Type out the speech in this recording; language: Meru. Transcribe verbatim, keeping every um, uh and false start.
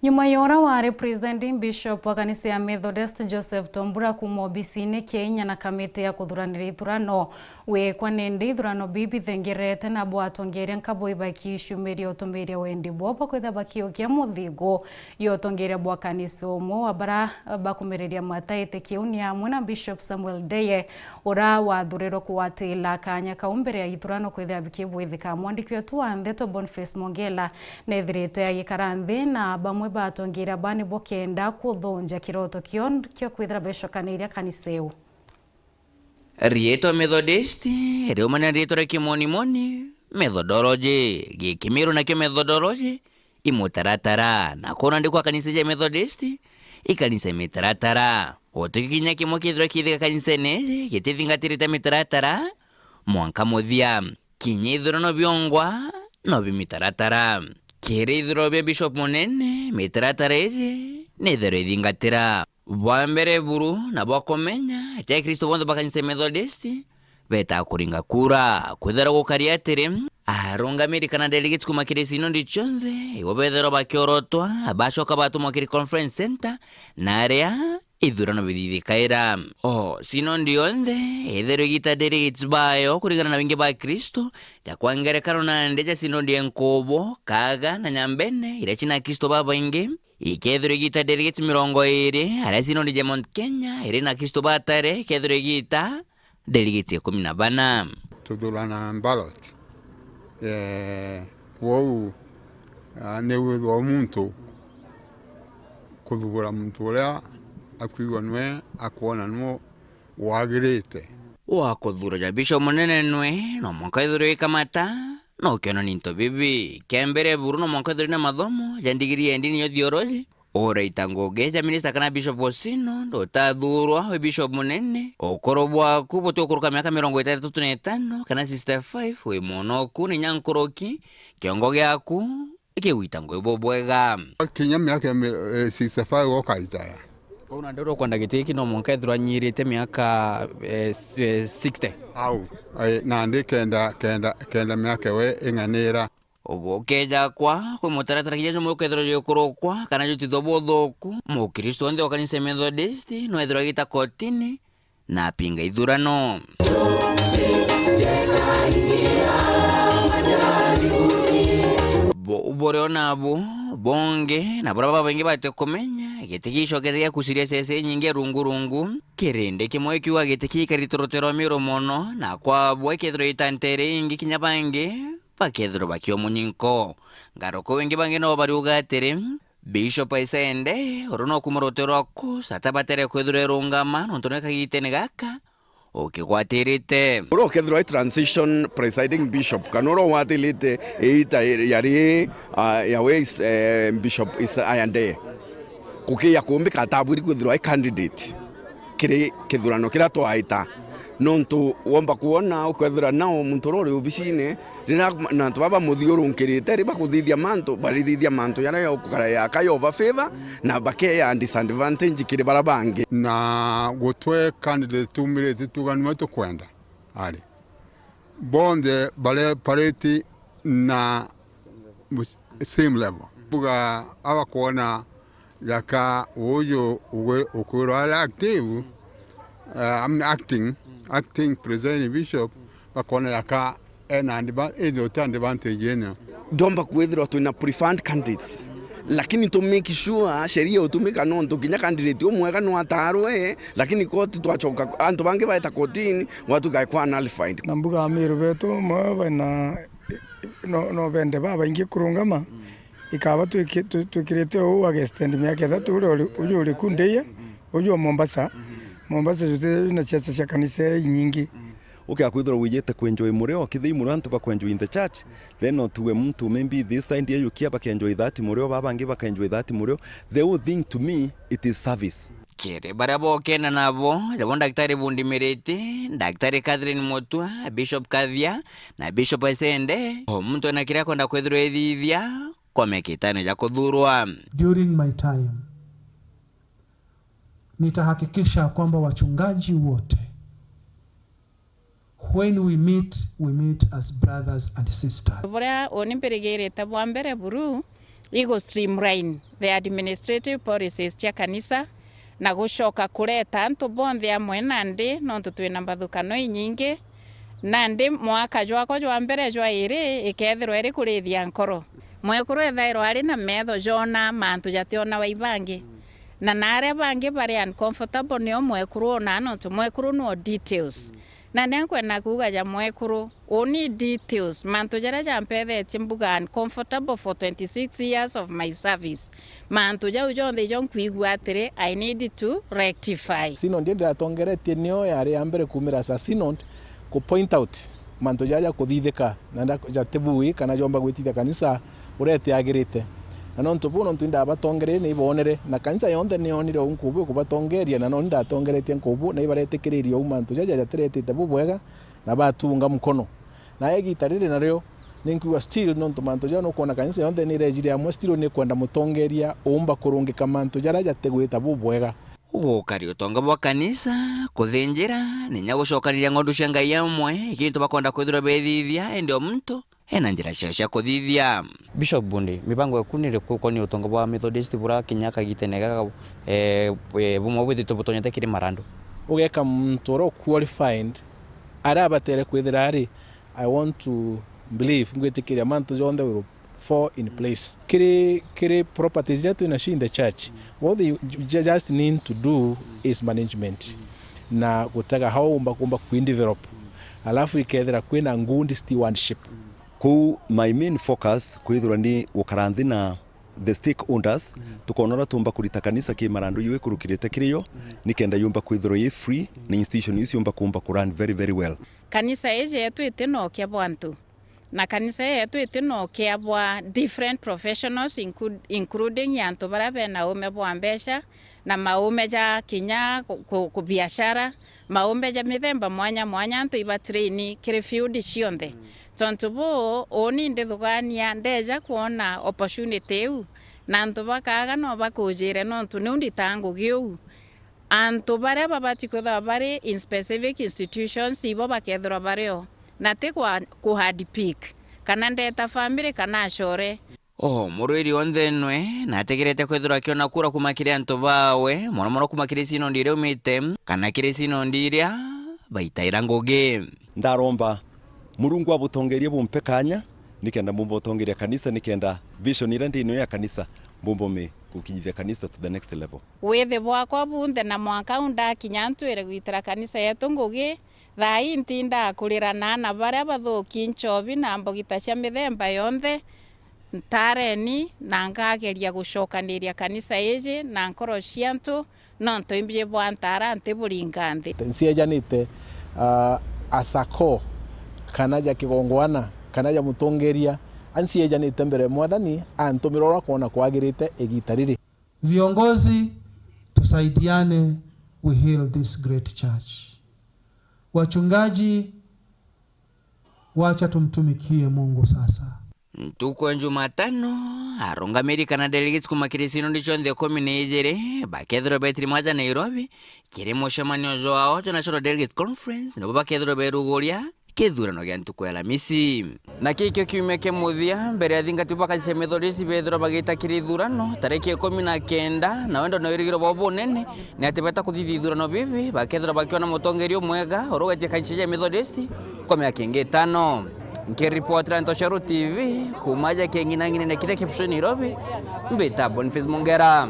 Nyuma ya uria wari presiding bishop wa kanisa ya Methodist Joseph Tombura kuuma obisine kia inya na kamiti ya kuthuranira ithurano, wikwa nindi ithurano biu bithengerete, nabo atongeria nkabo ibakiicumbiria utumiria wendi bwao bwa kwithira bakiukia muthingo ya utongeria bwa kanisa. Umwe wa bara bakumiriria mataiti kiu ni amwe na Bishop Samuel Ndeye, uria wathurirwe kugwatira kanya kau mbere ya ithurano kwithira bikibwithika. Mwandiki wetu wa ndeto Boniface Mongela neethirite agikara nthi na bamwe ba atongeria baa nibo kenda kuthunja kiroto kio kia kwithira becokaniria kanisa iu. Riitwa Methodist riumania na riitwa ria kimonimoni, methodology, gikimiru nakio methodology, i mutaratara, na kwona ndi kwa kanisa ja Methodist, i kanisa i mitaratara. Guti kinya kimwe kithirwa kithika kanisene iji gitithingatirite mitaratara mwanka muthia. Kinya ithurano biongwa no bi mitaratara. Kiri ithurano bia Bishop Munene, mitaratara iji nitherwe ithingatira. Bwa mbere buru na bwa kumenya, ti Akristo bonthe ba kanisa ya Methodist betaa kuringa kura. Kwithirwa gukari atiri, arungamiri kana delegates kuuma kiri sinodi cionthe, ibo bethirwa bakiorotwa, bacoka batumwa kiri conference center, na aria ithurano bithithikaira. O sinodi yonthe ithirwa igita delegates bayo kuringana na wingi ba Akristo, ja kwa ngerekano nandi ja sinodi ya Nkubu, Kaga na Nyambene, iria cina Akristo babaingi, ikethirwa igita delegates mirongo iiri, aria sinodi ja Mount Kenya iri na Akristo batare, ikethirwa igita delegates ikumi na bana. Tuthurana ballot. Eh, kwou, ah, ni withwa muntu kuthugura muntu uria akwigua nwe akwona nwe wagirite. Wa kuthura ja bishop munene nwe no mwanka ithirwe ikamata na ukionania into bibi. Kia mbere, buru no mwanka ithirwe na mathomo ja ndigiri ya ndini ya theology. Uraita ngugi ja minister kana bishop wa synod, utathurwa wi bishop munene, ukuru bwaku buti gukuruka miaka mirongo itantatu na itano kana sixty-five, wi mwonoku ni nya nkuruki, kiongo giaku ikigwita ngugi bubwega. Kinya miaka ya mi-, eh, sixty-five ukaritaya. Kwou nandi uria ukwenda giti giki no mwanka ethirwa anyirite miaka, eh, s-, eh, sixty. Au, eh, nandi kenda, kenda, kenda miaka iwe ing'anira. Gukeja kwa kwi mutaratara kinya jumwe ukethirwa jukurukwa kana jutithwa buthuku, mukristo wonthe wa kanisa ya Methodist no ethirwa agita kotini na apinga ithurano. Bu-, burio nabu bungi na buria babaingi bati kumenya, giti gicokete gia kuciria ciacia inyingi rungu rungu, kirindi kimwe kiuga giti kiikarite rutero rwa miru mono, na kwabwe kethirwa itantere ingi kinya bangi bakethirwa bakiomunyinko. Ngaruku wingi bangi no bariuga atiri, Bishop Isende, uru no kuuma rutero rwaku, sata batere kwithirwa irungama, nontu nwe kagitene gaka ukigwatirite. Uru ukethirwa i transition presiding bishop, kana uru ugwatirite iita yari, ah, ya Wes-, eh, Bishop Isende, kukiya kumbika atabwiri kwithirwa i candidate kiri kithurano kiria twaita. Nontu womba kwona, ukethira nao muntu uria uri obisine, riria na antu baba bamuthiurunkirite, ri bakuthithia mantu, barithithia mantu jaria yokara yaka yova favor, na bakeya disadvantage kiri baria bangi. Na gutwe candidate tumirite tuga niwe tukwenda, ari bonthe bare parity na same level. Buga abakwona jaka uju ugwe ukwirwa ari active, eh, I'm acting, acting presiding bishop, bakona jaka ena adva-, indi uti advantage ino. Ndomba kwithirwa twina preferred candidates, lakini to make sure sheria utumika, nontu kinya candidate umwega no atarwe, lakini koti twacoka, antu bangi baeta kotini, gwatuika kwa nullified. Na mbuga Amiru betu mwe bena no, no bende babaingi kurungama, ikaba twiki-, twi-, twikirite uu wa Gestendi miaka ithatu, uria uri, uju uri Kundeia, uju wa Mombasa. Mombasa juti na ciaca cia kanisa inyingi. Ukia kwithirwa wijite kwenjoy murio, kithii murio antu bakwenjoy in the church, then no tuwe muntu maybe this side ya yukia bakenjoy that murio, babangi bakenjoy that murio. The whole thing to me, it is service. Kiri baria bokenda nabo, jabo Daktari Bundi Miriti, Daktari Catherine Mutua, Bishop Kathia, na Bishop Esende, o muntu ena kiria akwenda kwithirwa ethithia kwa miaka itano ja kuthurwa. During my time, nitahakikisha kwamba wachungaji wote, when we meet, we meet as brothers and sisters. Buria uni mbirigirite bwa mbere buru, Igu streamline the administrative policies cia kanisa na gucoka kureta antu bonthe amwe nandi, nontu twina mbathukano inyingi. Nandi mwaka jwakwa jwa mbere jwa iri ikethirwa iri kurithia nkoro. Mwekuru ethairwa ari na metho joona mantu jationawa ibangi, na naria bangi bari uncomfortable nio mwekuru onaa, nontu mwekuru nio details. Na ni nkwenda kuuga ja mwekuru, uni details, mantu jaria jampethetie mbuga uncomfortable for twenty-six years of my service. Mantu jau jonthe ijo nkwigua atiri, I need to rectify. Synod ndiratongeretie nio yari ya mbere kumira as a synod ku point out mantu jaria jakuthithika na nda-, jatibui kana jomba gwitithia kanisa uria itiagirite. Na nontu buu, nontu indabatongererie, niboonere, na kanisa yonthe niyonire uu nkubu kubatongeria, na noni ndatongeretie nkubu, na ibaretikiririe uu mantu jaja jatiretite bubwega, na batunga mukono. Na igita riri nario, ninkwigua still, nontu mantu jau nukwona kanisa yonthe nirejire amwe, still nikwenda mutongeria uumba kurungika mantu jaria jatigwita bubwega. Gukari utonga bwa kanisa, kuthinjira, na inya gucokaniria ng'ondu cia Ngai amwe, kintu bakwenda kwithirwa bethithia, indi o muntu ena njira ciao cia kuthithia. Bishop Bundi, mibango yaku ni iriku ukonie utonga bwa Methodist bura kinya kagitene gaka, eh, eh, bumwe bwithitwe butonyete kiri marandu? Ugeka muntu uria qualified, aria abatere kwithira ari, I want to believe, ngwitikiria mantu jonthe will fall in place. Kiri, kiri properties iria twinacio in the church, what they ju-, just need to do is management. Na gutega how umba, kumba kuindevelop. Alafu ikethira kwina good stewardship. Kuu my main focus kwithirwa ni gukara nthi na the stakeholders, tukona uria tumba kurita kanisa ki marandu iu ikurukirite kiri yo, nikenda yumba kwithirwa i free, na institution iu ciumba kumba ku run very, very well. Kanisa iji yetu iti na ukia bwa antu. Na kanisa yetu iti na ukia bwa different professionals, include-, including antu baria bena uume bwa mbeca na maume ja kinya ku-, ku-, ku biashara, maume ja mithemba mwanya mwanya, antu iba train kiri field cionthe. Tontu buu, uuni ndithugania ndeja kwona opportunity iu, na antu bakaaga no bakujire, nontu niu nditaa ngugi uu. Antu baria babati kwithirwa bari in specific institutions, ibo bakethirwa bari o, na ti kwa ku hard pick, kana ndeta family, kana acore. O murwiri onthe nwe nategerete kwithirwa akiona kura kuma kiri antu bawe, mono mono kuma kiri sinondi iria umite, kana kiri sinondi iria baitaira ngugi. Ndaromba Murungu abutongerie, bumpe kanya, nikenda mbumba utongeria kanisa, nikenda vision iria ndinayo ya kanisa, mbumba mi gukinyithia kanisa to the next level. Withi bwakwa bunthe na mwanka u ndakinya ntwire gwitira kanisa yetu ngugi, thaa ii ntindaa kurira na aana baria bathuki nchobi na mbogita cia mithemba yonthe ntareni, na ngageria gucokaniria kanisa iji na nkoro cia antu, nontu imbi bwa ntara ntiburinga nthi. Nciejanite, ah, as a core, kana ja kigongwana, kana ja mutongeria, anciejanite mbere ya Mwathani, antumira uria akwona kwagirite igita riri. Viongozi, tusaidiane, we heal this great church. Wachungaji, wacha tumtumikie Mungu sasa. Ntuku ya Jumatano, arungamiri kana delegates kuma kiri sinondi cionthe ikumi na ijiri bakethirwa betiri mwaja Nairobi kiri mucemanio jwao jwa National Delegates Conference, nibo bakethirwa beruguria kithurano gia ntuku ya Alamisi. Na kikio kiumia kia muthia mbere ya athingati ba kanisa ya Methodist bethirwa bagita kiri ithurano tariki ikumi na kenda, na wendo na wirigiro bwao bunene ni ati beta kuthithia ithurano bibi bakethirwa bakiona mutongeria umwega uria ugetie kanisa ya Methodist kwa miaka ingi itano. Nkiripotera Ntoshero T V kuma aja king'inang'inene kiria kia Bushoni Nairobi, mbita Boniface Mongera.